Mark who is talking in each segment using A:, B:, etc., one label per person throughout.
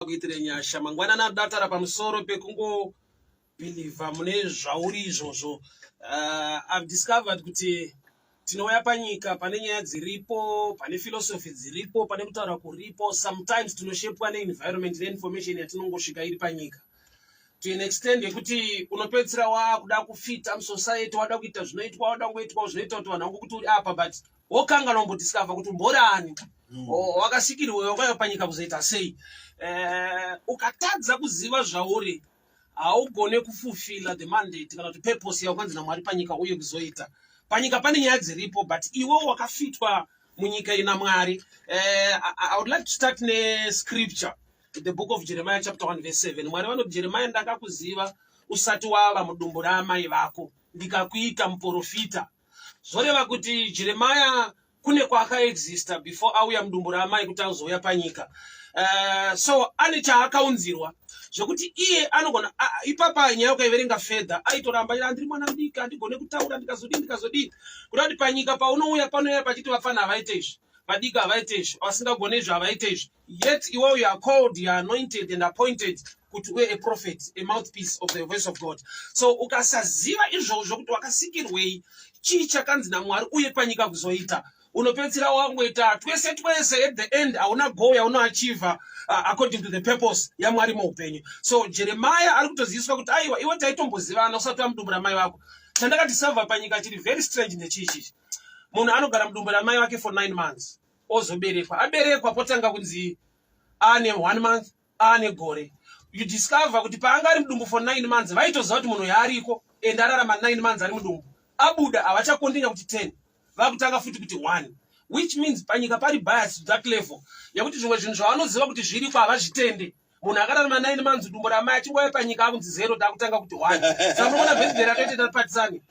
A: Kuitire nyasha. Mangwanani adataura pamusoro pekungobhilivha mune zvauri izvozvo. I've discovered kuti tinouya panyika pane nyaya dziripo, pane philosophy dziripo, pane kutaura kuripo. Sometimes tinoshepwa neenvironment neinformation yatinongosvika iri panyika to an extent yekuti unopedzisira wakuda kufita musociety, wada kuita zvinoitwa, wada kungoitwa zvinoita kuti vanhu vangokuti uri apa, but wokanga nombodiscover kuti umbori ani, wakasikirwe, wakauya panyika kuzoita sei. Ukatadza kuziva zvauri, haugone kufulfilla the mandate kana kuti purpose yawakanzi naMwari panyika uye kuzoita panyika. Pane nyaya dziripo, but iwe wakafitwa munyika ina Mwari. I would like to start nescripture, the Book of Jeremiah, chapter 1 verse 7. Mwari vanoti, "Jeremiah, ndakakuziva usati wava mudumbu raamai vako, ndikakuita muprofita." Zvoreva kuti Jeremiah kune kwaakaexista before auya mudumbu raamai kuti azouya panyika. So ane chaakaunzirwa zvekuti iye anogona ipapa nyaya ukaiverenga further, aitoramba, "Ndiri mwana mudiki, handigone kutaura, ndikazodii, ndikazodii." Kuda kuti panyika paunouya, panouya pachiti vafana havaite izvi, vadiki havaite izvi, vasingagone izvi havaite izvi, yet iwe you are called, you are anointed and appointed kuti uve a prophet, a mouthpiece of the voice of God. So ukasaziva izvozvo kuti wakasikirwei, chii chakanzi naMwari uye panyika kuzoita, unopedzisira wangoita twese twese. At the end hauna goal yaunoachieva according to the purpose yaMwari muupenyu. So Jeremiah ari kutoziviswa kuti, "Aiwa iwe, taitombozivana usati wamudumbu ramai vako." Chandakadiscover panyika chiri very strange ndechiichichi: munhu anogara mudumbu ramai vake for 9 months, ozoberekwa. Aberekwa, potanga kunzi ane one month, ane gore. You discover kuti paanga ari mudumbu for 9 months, vaitoziva kuti munhu yaariko and ararama 9 months ari mudumbu. Abuda, havachakontinya kuti 10, vakutanga futi kuti one, which means panyika pari bias to that level yekuti zvimwe zvinhu zvavanoziva kuti zviriko havazvitende. Munhu akararama 9 months dumbo ramai, achingouya panyika akunzi zero, takutanga kuti one. Saka munoona birthday ratoite tapatisani.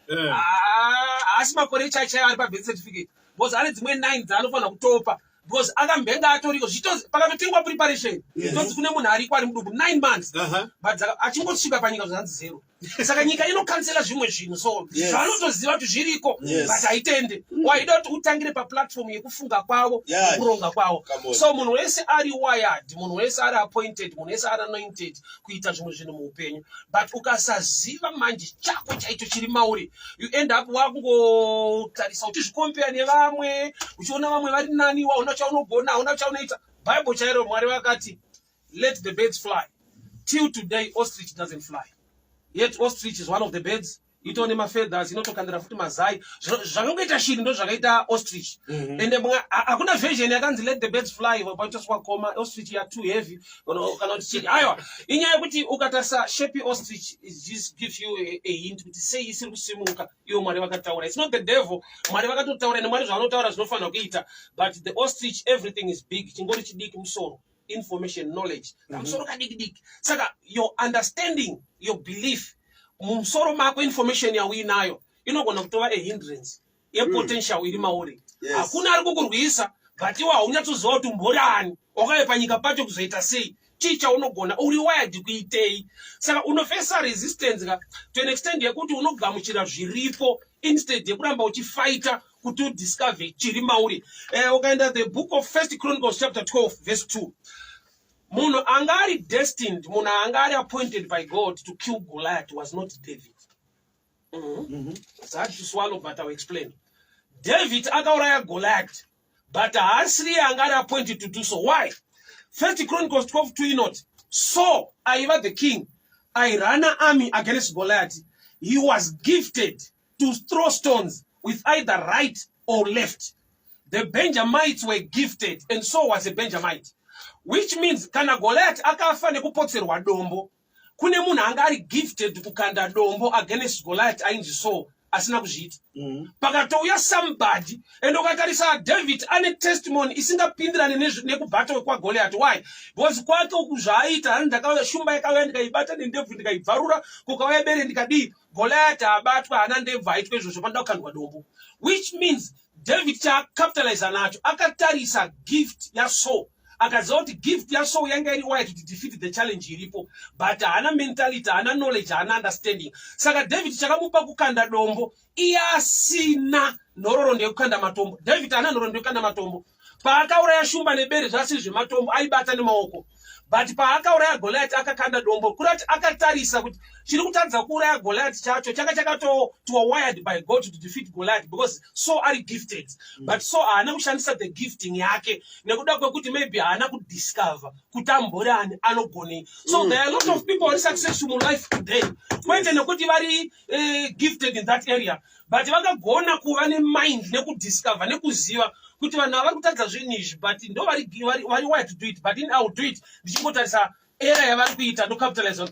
A: Haasi makore chaichaiyo ari pabirth certificate, because ane dzimwe nine dzaanofanira kutopa, because akambenga atoriko. Pakatotengwa preparation, tonzi kune munhu ariko ari mudumbu 9 months, but achingosvika panyika zvanzi zero. Saka nyika inokansela zvimwe zvinhu, so zvanotoziva kuti zviriko, but haitende. Waida kuti utangire paplatform yekufunga kwavo, nekuronga kwavo.
B: Come on.
A: So munhu wese ari wired, munhu wese ari appointed, munhu wese ari anointed kuita zvimwe zvinhu muupenyu, but ukasaziva manje chako chaicho chiri mauri, you end up wakungotarisa uchizvikompera nevamwe, uchiona vamwe vari nani, wauna chaunogona, hauna chaunoita. Bible chairo, Mwari vakati, "Let the birds fly." Till today ostrich doesn't fly, yet ostrich is one of the birds, itone mafeathers, inotokandira futi mazai. Zvakangoita shiri ndo zvakaita ostrich. Ende hakuna version yakanzi "Let the birds fly", paitoswa koma ostrich ya too heavy kana kuti chii. Aiwa, inyaya yekuti ukatarisa shape yeostrich, it just gives you a hint kuti sei isiri kusimuka. Iwo Mwari vakataura, it's not the devil. Mwari vakatotaura, ende Mwari zvavanotaura zvinofanira kuita. But the ostrich, everything is big, chingori chidiki musoro, information, knowledge, kamusoro kadiki diki. Saka your understanding, your belief mumusoro mako, information yauinayo inogona kutova a hindrance yepotential iri mauri. Hakuna ari kukurwisa, but iwe haunyatsoziva kuti umbori ani, wakauya panyika pacho kuzoita sei, chii chaunogona, uri wired kuitei. Saka unofesa resistance ka to an extent yekuti unogamuchira zviripo instead yekuramba uchifaita kuti udiscover chiri mauri. Ukaenda the Book of First Chronicles, chapter 12 verse 2, munhu anga ari destined, munhu anga ari appointed by God to kill Goliath was not David. It's hard to swallow, but I will explain. David akauraya Goliath, but haasiri anga ari appointed to do so. Why? First Chronicles 12 2 inoti Saul aiva the king airana army against Goliath. He was gifted to throw stones with either right or left. The Benjamites were gifted, and so was a Benjamite, which means kana Goliath akafa nekupotserwa dombo, kune munhu anga ari gifted kukanda dombo against Goliath ainzi Saul asina kuzviita. Pakatouya somebody, and ukatarisa David ane testimony isingapindirani nekubatwa kwaGoliath. Why? Because kwake uku zvaaita hani, "Ndakauya, shumba yakauya, ndikaibata nendebvu, ndikaibvarura, kukauya bere, ndikadii." Goliath abatwa, haana ndebvu, aitwa izvozvo, panoda kukandwa dombo, which means David chaakapitaliza nacho, akatarisa gift yaSaul, akaziva kuti gift yaSaul yanga iri wired to defeat the challenge iripo, but haana mentality, haana knowledge, haana understanding. Saka David chakamupa kukanda dombo, iye asina nhororondo yekukanda matombo. David haana nhororondo yekukanda matombo. Paakauraya shumba nebere, zvasiri zvematombo, aibata nemaoko. But paakauraya Goliath akakanda dombo, kurati akatarisa kuti chiri kutadza kuuraya Goliath chacho changa chakatotiwa wired by God to defeat Goliath, because so ari gifted. But so haana kushandisa the gifting yake nekuda kwekuti maybe haana kudiscover kuti ambori ani, anogonei. So there are a lot of people vari successful mulife today, kwete nekuti vari gifted in that area, but vakagona kuva nemind nekudiscover nekuziva kuti vanhu ava vari kutadza zvinhu izvi, but ndo vari wired to do it, but in I will do it ndichingotarisa era yavari kuita, ndocapitalize on.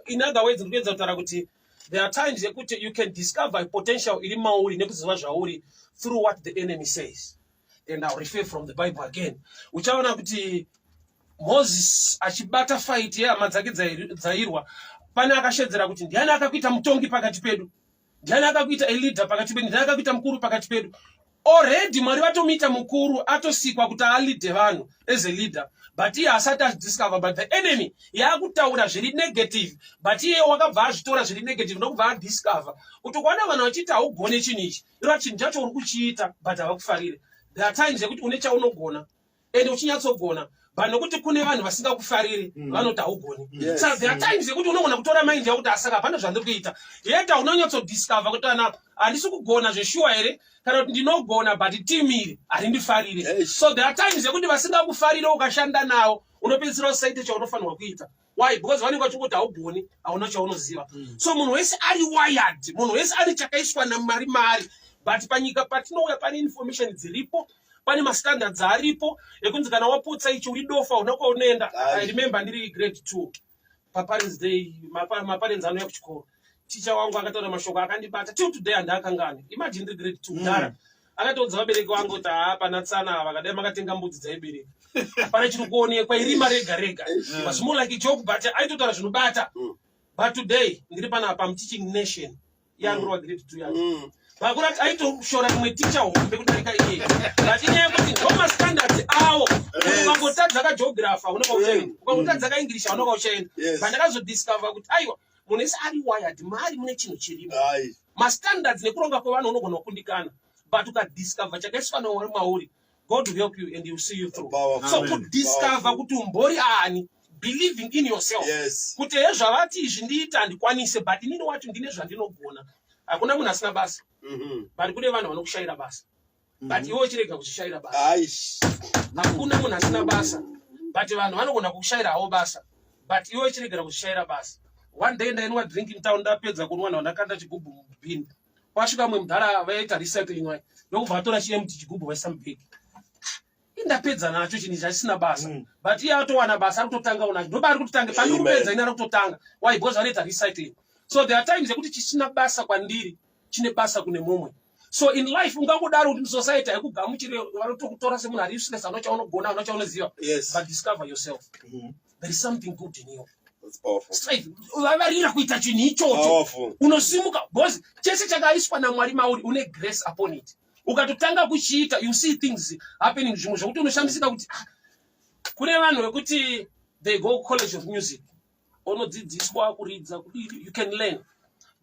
A: In other words, ndikuedza kutaura kuti there are times yekuti you can discover a potential iri mauri nekuziva zvauri through what the enemy says. And I'll refer from the Bible again. Uchaona kuti Moses achibata fight yehama dzake dzairwa, pane akashedzera kuti, "Ndiani akakuita mutongi pakati pedu? Ndiani akakuita a leader pakati pedu? Ndiani akakuita mukuru pakati pedu?" Already Mwari vatomuita mukuru, atosikwa kuti aleade vanhu as a leader, but iye asati azvidiscover. But the enemy yaakutaura zviri negative, but iye wakabva azvitora zviri negative, ndokubva adiscover kuti ukaona vanhu vachiiti haugone chinhu ichi, iro chinhu chacho uri kuchiita, but havakufarire. There are times yekuti une chaunogona ende uchinyatsogona, but nokuti kune vanhu vasingakufariri, vanoti haugoni. Saka there are times yekuti unogona kutora mind yakuti asaka hapana zvandiri kuita, yet unonyatsodiscover kuti ana handisi kugona zveshuwa here, kana kuti ndinogona, but team iri harindifarire. So there are times yekuti vasingakufarire, ukashanda navo unopedzisira usaite chaunofanirwa kuita. Why? Because vanenge vachingoti haugoni, hauna chaunoziva. So munhu wese ari wired, munhu wese ari chakaiswa naMwari mari. But panyika patinouya pane information dziripo, pane mastandards aripo ekunzi kana waputsa ichi uri dofa, una kwaunoenda. I remember ndiri grade 2, paparents day, maparents anouya kuchikoro. Ticha wangu akataura mashoko akandibata till today, handaakangani. Imagine, ndiri grade 2 dara, akatoudza vabereki vangu kuti, "Haa, pana tsana vakadai makatenga mbudzi dzaibereka, hapana chiri kuonekwa, irima rega rega." It was more like a joke, but aitotaura zvinobata. But today ndiri panapa, I'm teaching nation yangurwa grade 2 yacho. Pakurati aitoshora rimwe ticha hombe kudarika iye, but inyaya yekuti ndo mastandards awo. Ukangotadza kageography, hauna kwauchaenda. Ukangotadza kaEnglish, hauna kwauchaenda. Pandakazodiscover kuti aiwa, munhu wese ari wired, mari mune chinhu chirimo. Mastandards nekuronga kwevanhu unogona kukundikana, but ukadiscover chakaiswa naMwari mauri, God will help you and he will see you through.
B: Powerful.
A: So
C: Amen.
A: kudiscover
B: Powerful.
A: kuti umbori ani, believing in yourself kuti he, zvavati izvi ndiita handikwanise, but inini wacho ndine zvandinogona. Hakuna munhu asina basa, but kune vanhu vanokushayira basa, but iwe uchirega kuchishayira basa. Hakuna munhu asina basa, but vanhu vanogona kukushayira havo basa, but iwe uchiregera kuzvishayira basa. One day ndainwa drink in town, ndapedza kunwa, nhu ndakanda chigubhu mubhini. Kwasvika mumwe mudhara vaita recycling vai, ndokubva vatora chiempty chigubhu vaisa mubhegi. Indapedza nacho chinhu chasina basa, but iye atowana basa, ari kutotanga nacho, ndoba ari kutotanga pandiri
B: Amen.
A: kupedza ini ari kutotanga. Why? Because vanoita recycling. So there are times yekuti chisina basa kwandiri chine basa kune mumwe. So in life ungangodaro kuti musociety haikugamuchire, vanotokutora semunhu ari useless, hauna chaunogona, hauna chaunoziva. But discover yourself. There is something good in you.
B: That's powerful.
A: Strive, vavarira kuita chinhu ichocho.
B: Powerful.
A: Unosimuka because chese chakaiswa naMwari mauri, une grace upon it. Ukatotanga kuchiita, you see things happening, zvimwe zvokuti unoshamisika kuti ah, kune vanhu vekuti they go College of Music, unodzidziswa kuridza kudii, you can learn,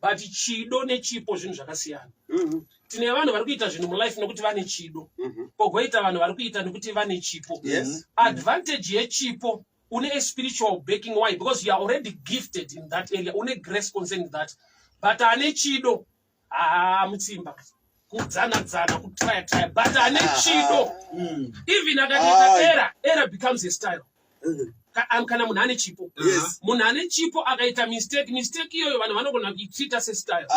A: but chido nechipo zvinhu zvakasiyana. Tine vanhu vari kuita zvinhu mulife nekuti vane chido, pogoita vanhu vari kuita nekuti vane chipo. Advantage yechipo, une a spiritual backing. Why? Because you are already gifted in that area, une grace concerning that. But ane chido, haa, mutsimba kudzana-dzana, kutraya traya, but ane chido, even akatoita error, error becomes a style. Kana munhu ane chipo, munhu ane chipo akaita mistake, mistake iyoyo vanhu vanogona kuitreata sestyle.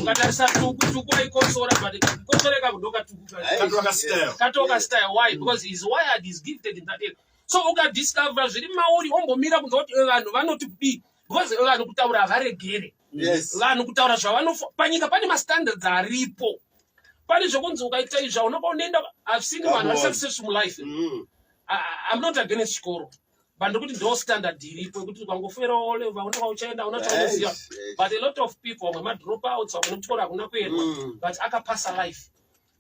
A: Ukatarisa Tuku, Tuku aikosora, but kukosora ikako ndokatuku.
C: Katoka style.
A: Katoka style. Why? Because he's wired, he's gifted in that area. So ukadiscover zviri mauri, ombomira kunzwa kuti vanhu vanoti kudii, because vanhu kutaura havaregere. Vanhu kutaura zvavanofa panyika, pane mastandards aripo, pane zvokunzi ukaita izvi hauna unoenda. I've seen
B: Come
A: vanhu vari
B: on.
A: successful mulife. I'm not against chikoro, but ndikuti ndo standard iripo yekuti ukangofera O level hauna kwauchaenda, hauna chaunoziva. But a lot of people, vamwe madropouts, vamwe nekuchikoro hakuna kuendwa, but akapasa life.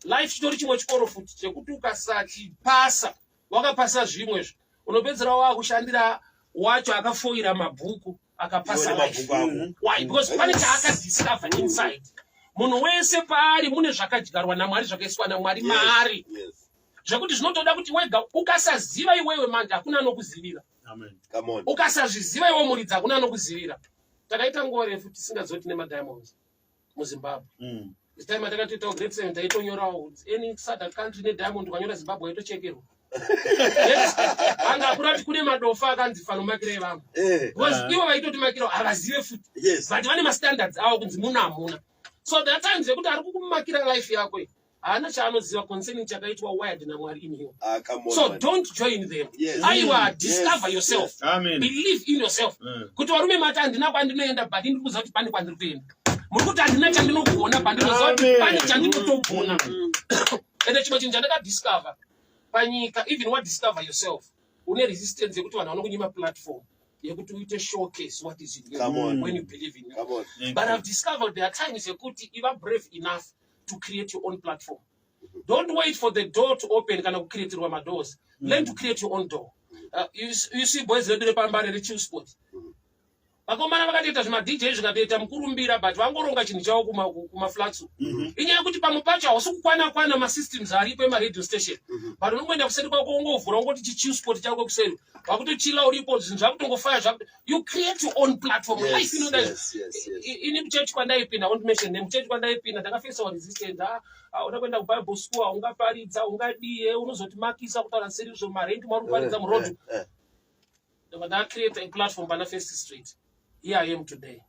A: Life chitori chimwe chikoro futi chekuti ukasachipasa, wakapasa zvimwezvo, unopedzera wakushandira wacho akafoira mabhuku akapasa
B: Iwe
A: life.
B: nemabhuku ako.
A: Why? Because pane chaakadiscover inside. Munhu wese paari mune zvakadyarwa naMwari, zvakaiswa naMwari maari, zvekuti zvinotoda kuti wega ukasaziva iwewe manje hakuna anokuzivira.
B: Amen.
C: Come on.
A: Ukasazviziva iwe muridzi, hakuna anokuzivira. Takaita nguva refu tisingazivi kuti tine madiamonds muZimbabwe. This time atakatoitawo grade 7, taitonyorawo any SADC country nediamond, ukanyora Zimbabwe waitochekerwa. Yes. Anga akura kuti kune madofa akanzi fanomakirai vamwe, because ivo vaitotimakirawo havazive futi, but vane mastandards avo kunzi muno hamuna. So there are times yekuti ari kukumakira life yako iyi haana chaanoziva concerning chakaitwa wired naMwari in you.
C: Ah, come on,
A: So
C: man.
A: don't join them. Aiwa, discover yourself.
B: Amen.
A: Believe in yourself. Kuti varume mati handina kwandinoenda, but ndiri kuziva kuti pane kwandiri kuenda. Muri kuti handina chandinogona, but ndinoziva kuti
B: Amen.
A: pane chandinotogona. Ende chimwe chinhu chandakadiscover panyika, even what discover yourself, une resistance yekuti vanhu vanokunyima platform yekuti uite showcase what is in you
C: Come on.
A: when you believe in you.
C: Come on.
B: Thank
A: But
B: you.
A: I've discovered there are times yekuti iva brave enough to create your own platform. Don't wait for the door to open kana kucreatirwa madoors. Learn to create your own door. You see boys redu repaMbare reChillspot, vakomana vakatoita zvimaDJ zvikatoita mukurumbira, but vangoronga chinhu chavo kumaflats. Inyaya yekuti pamwe pacho hausi kukwana kwana masystems aripo emaradio station, but unongoenda kuseri kwako, ungovhura, ungoti chiChillspot chako kuseri, wakutochila uripo, zvinhu zvakutongofaya zvakuto. You create your own platform. Life inoda ini muchechi kwandaipinda, I won't mention name, muchechi kwandaipinda ndakafesawo resistance. Ah, ah, uda kuenda kuBible school, haungaparidza, ungadiye, unozotimakisa kutaura serizvo marenti mwari kuparidza muroad. Ndobva ndacreate a platform pana First Street. Here I am today.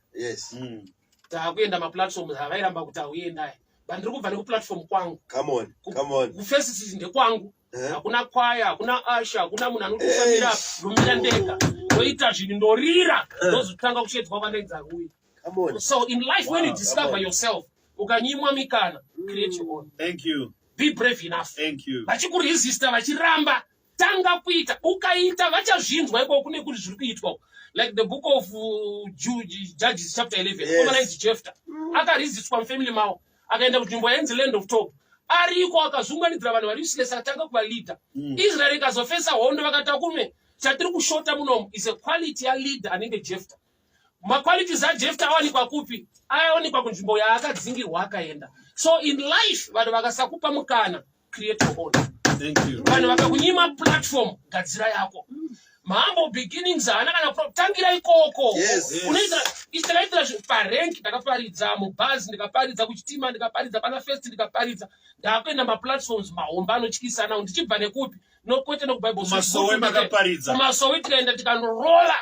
A: Taakuenda maplatforms havairamba kuti hauendai, but ndiri kubva nekuplatform kwangu.
C: Come on. Come on.
A: KuFirst Street ndekwangu. Hakuna kwaya, hakuna usher, hakuna munhu anokusamira. Ndomira ndega, ndoita zvinhu, ndorira, ndozotanga kushedzwa kwandaidza uyi.
C: Come on.
A: So in life, when you discover
C: Come on.
A: yourself, ukanyimwa mikana, create your own.
B: Thank you.
A: Be brave enough.
B: Thank you.
A: Vachikuresista, vachiramba, tanga kuita. Ukaita, vachazvinzwa ikoko kune kuti zviri kuitwa, like the book of Judges chapter 11. Komana inzi Jefta akaresistwa mufamily mavo, akaenda kunzvimbo yainzi Land of Tob. Ariko akazunganidzira vanhu vari useless, akatanga kuvaleada. Israel ikazofesa hondo, vakati akume chatiri kushota munomu is a quality yaleader anenge Jefta. Maqualities aJefta awanikwa kupi? Ayawanikwa kunzvimbo yaakadzingirwa akaenda. So in life, vanhu vakasakupa mukana, create your own.
B: Thank you.
A: Vanhu vakakunyima platform, gadzira yako. Mahumble beginnings haana kana tangira ikoko. Unoita isi takaitira parenki, ndakaparidza mubhazi, ndikaparidza kuchitima, ndikaparidza pana First, ndikaparidza. Ndakuenda maplatforms mahombe anotyisa nawo ndichibva nekupi? Nokwete nekuBible.
B: Kumasowe makaparidza.
A: Kumasowe tikaenda tikanorola.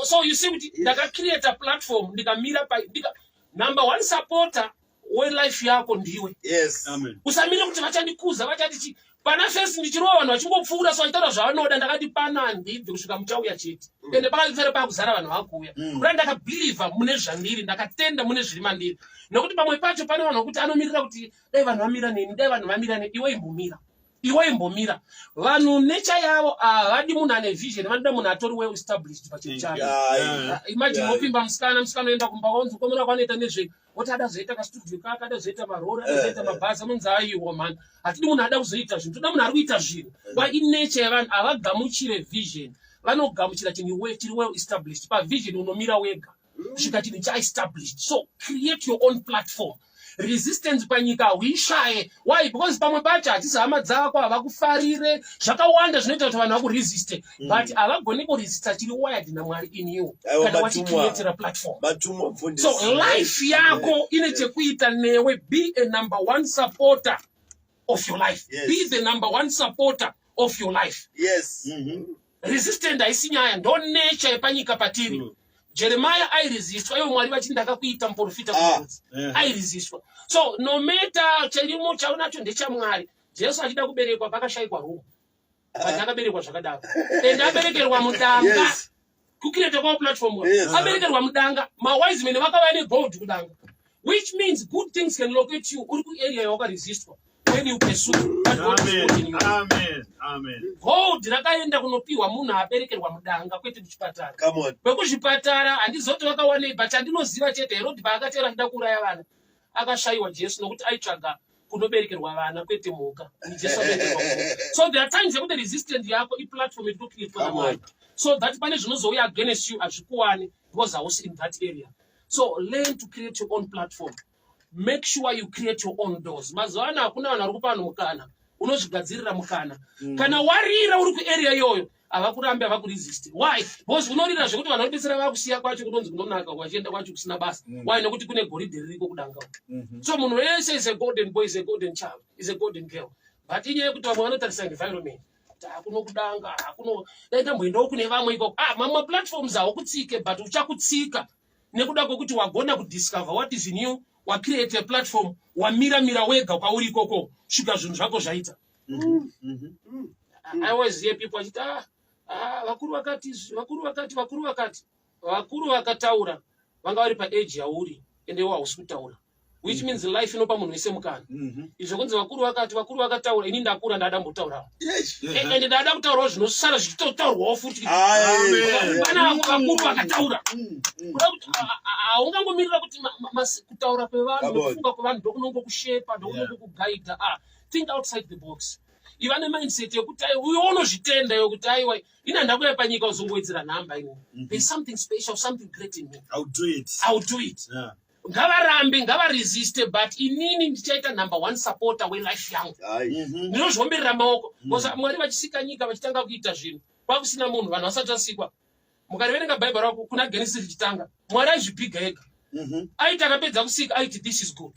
A: So you see kuti ndakacreata platform, ndikamira pa number one supporter welife yako ndiwe.
B: Amen.
A: Usamire kuti vachandikuza, vachati chi. Pana First ndichirova, vanhu vachingopfuura, so vachitaura zvavanoda. Ndakati pano handibvi kusvika muchauya chete. Ende pakazere pakuzara vanhu vakuuya. Kuda ndakabhilivha mune zvandiri, ndakatenda mune zviri mandiri, nokuti pamwe pacho pane vanhu vokuti anomirira kuti dai vanhu vamira neni, dai vanhu vamira neni. Iwe imbomira, iwe imbomira. Vanhu necha yavo havadi munhu ane vision, vanoda munhu atori well established pachinhu chake. Imagine wopimba musikana, musikana oenda kumba, wanzi komona kwanoita nezvei, woti ada zoita kastudio kake, ada zoita marori, ada zoita mabhazi. Anonzi aiwa mani, hatidi munhu ada kuzoita zvinhu, toda munhu ari kuita zvinhu. Wa inature yevanhu, havagamuchire vision, vanogamuchira chinhu chiri well established. Pavision unomira wega kusvika chinhu chaestablished. So create your own platform. Resistance panyika huishaye. Why? Because pamwe pacho hatisi hama dzako, havakufarire, zvakawanda zvinoita kuti vanhu vakuresiste, but havagoni kuresista chiri wired naMwari in you
C: Aiwa,
A: kana
C: matumwa.
A: wachicreatira platform.
C: Matumwa, mfundisi.
A: So life yako ine chekuita newe. Be a number one supporter of your life. Be the number one supporter of your life. Resistant haisi nyaya, ndo nature yepanyika patiri. Jeremiah airesistwa, ivo Mwari vachiti ndakakuita muprofita kumarudzi. Airesistwa. So no matter chirimo chaunacho ndechamwari. Jesu achida kuberekwa pakashayikwa room, but akaberekwa zvakadaro, and aberekerwa mudanga. Kucreata kwavo platform. Aberekerwa mudanga, mawise men vakava negold kudanga, which means good things can locate you uri kuarea yawakaresistwa when you pursue what God has put in
B: Amen.
A: you.
B: Amen. Amen.
A: Gold rakaenda kunopiwa munhu aberekerwa mudanga, kwete kuchipatara.
C: Come on.
A: Kwekuzvipatara handizoti vakawanei, but chandinoziva chete, Herodhi paakatera achida kuuraya vana, akashayiwa Jesu nokuti aitsvaga kunoberekerwa vana, kwete mhuka. Jesu aberekerwa mhuka. So there are times yekuti resistant yako iplatform yekutocreatwa
C: Come on.
A: naMwari, so that pane zvinozouya against you hazvikuwani because hausi in that area. So learn to create your own platform. Make sure you create your own doors. Mazuva ano hakuna vanhu vari kupa vanhu mukana. Unozvigadzirira mukana. Kana warira uri kuarea iyoyo, havakurambi, havakuresist. Why? Because unorira zvekuti vanhu vanopedzisira vakusiya kwacho kunonzi kunonaka, vachienda kwacho kusina basa. Why? Nekuti kune goridhe ririko kudanga. So munhu wese is a golden boy, is a golden child, is a golden girl, but inyaya yekuti vamwe vanotarisa environment kuti hakuno kudanga, hakuno, dai ndamboendawo kune vamwe ikoko. Ah, mamwe maplatforms haukutsike, but uchakutsika nekuda kwekuti wagona kudiscover what is in you, wacreate a platform, wamiramira wega kwauri ikoko, svika zvinhu zvako zvaita. I always hear people vachiti, "Ah, ah, vakuru vakati izvi, vakuru vakati, vakuru vakati." Vakuru vakataura vanga vari paage yauri, ende iwe hausi kutaura, which means life inopa munhu wese mukana. Izvo kunzi vakuru vakati, vakuru vakataura, ini ndakura, ndada mbotaurawo. Ende ndada kutaurawo zvinosara zvichitotaurwawo futi.
C: Aye.
A: Pana vakuru vakataura. Kuda kuti haungangomirira kuti kutaura kwevanhu
C: Come on.
A: nekufunga kwevanhu ndokunongokushepa, ndokunongokugaidha. Ah, think outside the box. Iva nemindset yekuti aiwa, uyo unozvitenda yekuti aiwa, ini handakuya panyika uzongowedzera nhamba ini. There's something special, something great in me.
B: I'll do it.
A: I'll do it. Ngavarambe, ngavaresiste, but inini ndichaita number one supporter welife yangu.
C: Aye.
A: Ndinozviomberera maoko because Mwari vachisika nyika, vachitanga kuita zvinhu, kwakusina munhu, vanhu vasati vasikwa. Mukariverenga Bhaibheri rako kuna Genesis richitanga, Mwari aizvipiga ega. Aiti akapedza kusika, aiti, "This is good."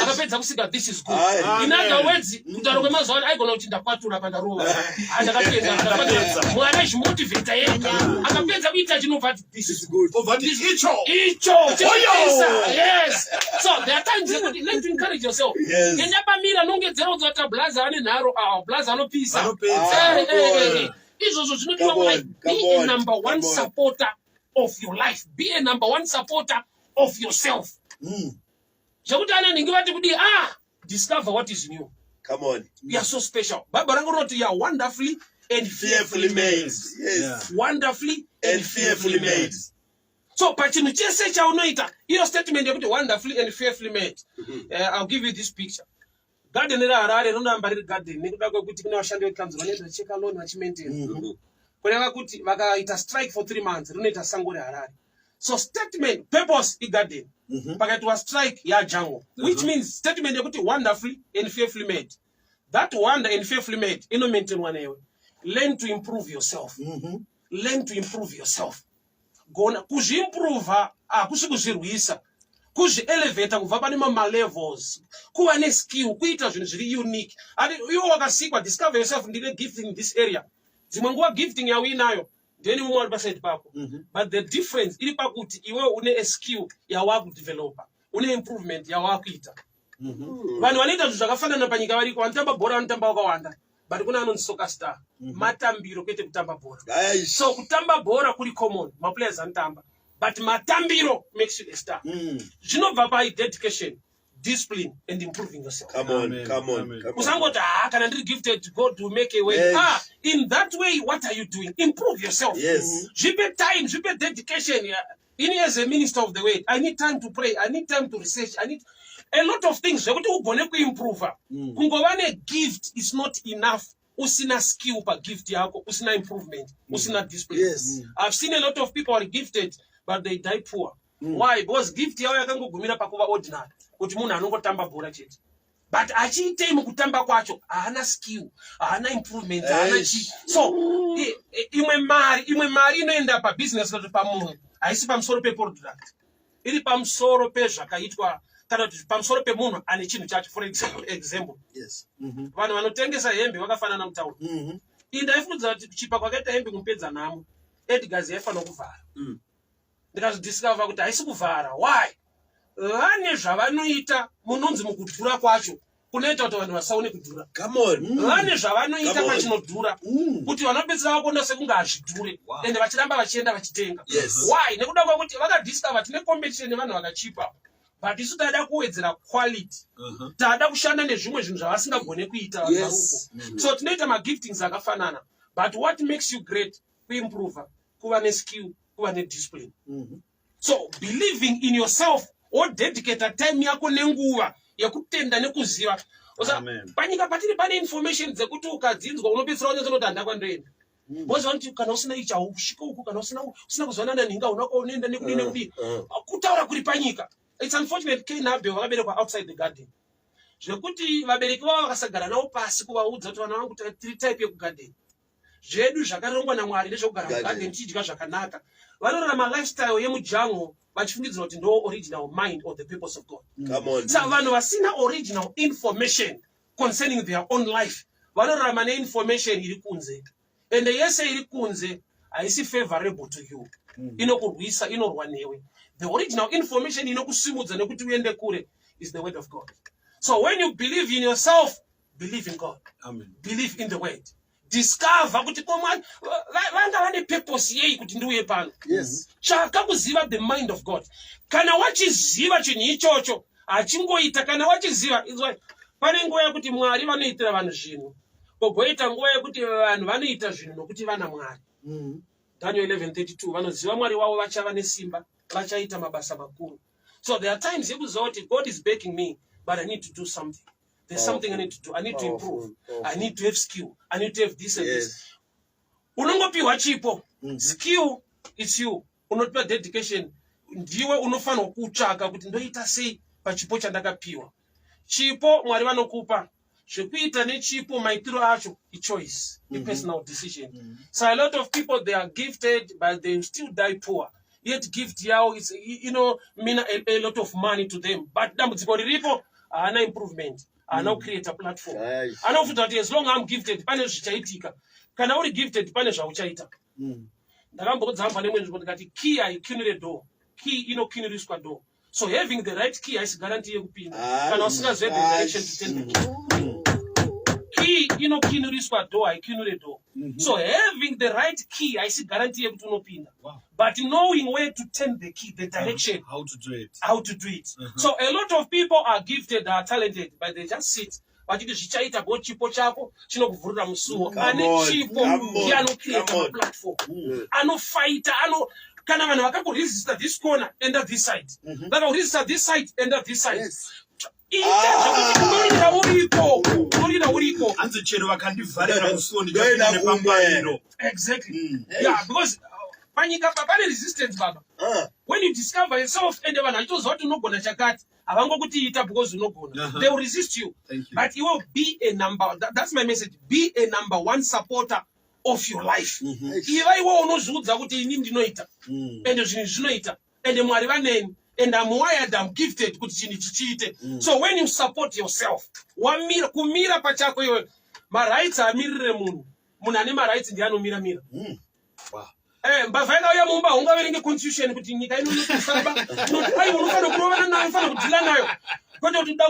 A: Akapedza kusika, "This is good."
C: Aye.
A: In other words, kutaura kwemazuva ano, aigona kuti ndakwatura pandarova. Ah, ndakapedza, ndakapedza. Mwari aizvimotivheta ega. Akapedza kuita chinobva ati, "This is good."
B: Obva ati, "Icho."
A: Icho chinopisa. Yes, so there are times yekuti learn to encourage yourself. Enda pamira, nongedzera, udzoti blaza ane nharo, ah, blaza anopisa.
B: Anopedza.
A: Eh, eh, eh, eh. Izvozvo zvinodiwa
C: Come on,
A: mulife.
C: come
A: Be a
C: on,
A: number one
C: come on.
A: supporter of your life. Be a number one supporter of yourself. Zvekuti ana nhingi vati kudii, ah, discover what is new.
C: Come on.
A: You are so special. Bhaibheri rangu rinoti you are wonderfully and
C: Fearfully made. Yes.
A: Wonderfully
C: And fearfully made.
A: So pachinhu chese chaunoita, iyo statement yekuti wonderfully and fearfully made, I'll give you this picture. Garden reHarare rinoramba riri garden nekuda kwekuti kune vashandi vekanzuro vanoenda vacheka lawn, vachimaintain. Kureva kuti vakaita strike for 3 months, rinoita sango reHarare. So statement purpose igarden, pakaitwa strike yajungle, which means statement yekuti wonderfully and fearfully made, that wonder and fearfully made inomaintainwa newe. Learn to improve yourself. Learn to improve yourself. Gona kuzviimprova, hakusi kuzvirwisa, kuzvielevata kubva pane mamalevels, kuva neskill, kuita zvinhu zviri unique. Ati iwo wakasikwa, discover yourself, ndine gifting in this area. Dzimwe nguva gifting yauinayo ndeni mumwe ari paside pako, but the difference iri pakuti iwe une a skill yawakudevelopa, une improvement yawakuita. Vanhu vanoita zvinhu zvakafanana panyika variko. Vanotamba bhora vanotamba vakawanda, but kuna anonzi soccer star. Matambiro, kwete kutamba bhora.
C: Guys.
A: So kutamba bhora kuri common, maplayers anotamba, but matambiro makes you a star. Zvinobva paidedication, discipline and improving yourself.
C: Come on.
B: Amen.
C: Come on.
B: Amen.
C: Come on.
A: Usangoti, "Ah, kana ndiri gifted, God will make a way." Ah, in that way, what are you doing? Improve yourself. Zvipe time, zvipe dedication. Yeah. Ini as a minister of the word, I need time to pray, I need time to research, I need a lot of things zvekuti ugone kuimprova. Kungova negift is not enough usina skill pagift yako, usina improvement, usina discipline. I've seen a lot of people are gifted, but they die poor. Why? Because gift yavo yakangogumira pakuva ordinary, kuti munhu anongotamba bhora chete, but achiitei mukutamba kwacho? Haana skill, haana improvement, haana
C: Eish.
A: chi. So imwe mari inoenda pabusiness kana kuti pamunhu haisi pamusoro peproduct, iri pamusoro pezvakaitwa kana kuti pamusoro pemunhu ane chinhu chacho. For example, vanhu vanotengesa hembe vakafanana mutauro. Iyi ndaifungidzira kuti kuchipa kwakaita hembe kumupedza nhamo, Edgars yaifanira kuvhara. Ndikazodiscover kuti haisi kuvhara. Why? Vane zvavanoita munonzi mukudhura kwacho kunoita kuti vanhu vasaone kudhura.
C: Come on.
A: Vane zvavanoita
C: Come on.
A: pachinodhura kuti vanopedzisira vakuona sekunge hazvidhure, ende vachiramba vachienda vachitenga. Why? Nekuda kwekuti vakadiscover tine competition nevanhu vakachipa, but isu tada kuwedzera quality, tada kushanda nezvimwe zvinhu zvavasingagone kuita vanhu varuko. So tinoita magiftings akafanana, but what makes you great kuimprova, kuva neskill, kuva nediscipline. So believing in yourself, wodedicata time yako nenguva yekutenda nekuziva.
B: Amen.
A: Panyika patiri pane information dzekuti ukadzinzwa unopedzisira wanyatsonoti handa kwandoenda, because vanoti kana usina ichi hausvike uku, kana usina kuzwanana nhinga hauna kwaunoenda, nekudii nekudii. Kutaura kuri panyika, it's unfortunate Cain naAbel vakaberekwa outside the garden. Zvekuti vabereki vavo vakasagara navo pasi kuvaudza kuti, "Vana vangu, tiri type yekugadheni, zvedu zvakarongwa naMwari ndezvekugara
C: Garden.
A: mugadheni tichidya zvakanaka." Vanorarama lifestyle yemujungle vachifungidzira kuti ndo original mind or the purpose of God.
C: Come on.
A: Saka vanhu vasina original information concerning their own life vanorarama neinformation iri kunze, ende yese iri kunze haisi favorable to you, inokurwisa, inorwa newe. The original information inokusimudza nekuti uende kure is the word of God. So when you believe in yourself, believe in God.
B: Amen.
A: Believe in the word. Discover kuti ko Mwari vanga vane purpose yei kuti ndiuye pano. Tsvaka kuziva the mind of God. Kana wachiziva chinhu ichocho, hachingoita. Kana wachiziva, inzwa, pane nguva yekuti Mwari vanoitira vanhu zvinhu, kogoita nguva yekuti vanhu vanoita zvinhu nokuti vana Mwari. Daniel 11:32, vanoziva Mwari wavo vachava nesimba, vachaita mabasa makuru. So there are times yekuziva kuti God is backing me, but I need to do something. There's something I need to do. I need to improve.
C: Powerful,
A: I need to have skill. I need to have this and this. Unongopiwa chipo. Skill, it's you. Unopiwa dedication, ndiwe unofanirwa kutsvaka kuti ndoita sei pachipo chandakapiwa. Chipo Mwari vanokupa, zvekuita nechipo, maitiro acho ichoice, ipersonal decision. So a lot of people, they are gifted, but they still die poor, yet gift yavo is mean a lot of money to them, but dambudziko riripo, haana improvement, haana kucreate a platform. Anofunga kuti as long I'm gifted, pane zvichaitika. Kana uri gifted, pane zvauchaita. Ndakambodzamba nemwe nzvimbo ndikati key haikinure door, key inokinuriswa door. So having the right key haisi guarantee yekupinda kana usingazive the direction to turn the key. Key inokinuriswa door, haikinure door. So having the right key haisi guarantee yekuti unopinda, but knowing where to turn the key, the direction,
B: How to do it.
A: How to do it. So a lot of people are gifted, are talented, but they just sit vachiti zvichaita bo. Chipo chako chinokuvhurira musuwo.
C: Come
A: Ane
C: on,
A: chipo
C: come on,
A: ndiye anocreata
C: come on.
A: maplatform, anofighta ano. Kana vanhu vakakuresista this corner, enda this side. Vakakuresista this side, enda this side. Ita zvekuti unorira uriko, unorira uriko.
B: Hanzi chero vakandivharira musuwo,
C: Ndoenda
B: ndichapinda
C: kumwe.
B: nepambariro.
A: Exactly. Yeah, because panyika pane resistance, baba. When you discover yourself, ende vanhu vachitoziva kuti unogona chakati, havangokuti ita because unogona. They will resist you.
B: Thank you.
A: But you will be a number that's my message: be a number one supporter of your life. Iva iwe unozviudza kuti ini ndinoita, ende zvinhu zvinoita, ende Mwari vaneni, and I'm wired, I'm gifted kuti chinhu ichi chiite. So when you support yourself, wamira, kumira pachako iwe. Marights amirire munhu. Munhu ane marights ndiye anomira mira. Mbavha ikauya mumba, ungaverenge constitution kuti nyika ino inotisaba? Ai, unofanira kurovana nayo, unofanira kudeala nayo, kwete kuti uda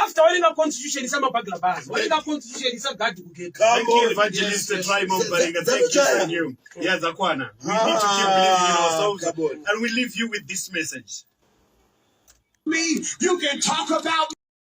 A: after waverenga constitution, isa maburglar bars. Waverenga constitution, isa guard kugate.
C: Come
B: Thank you,
C: on.
B: Evangelist Trymore Muparinga.
C: Za-
B: Thank you,
C: Zakuchaya.
B: Sanyu. Yeah, Zakwana. We need to keep believing in
C: Ah,
B: ourselves.
C: come on.
B: And we leave you with this message.
D: Me, you can talk about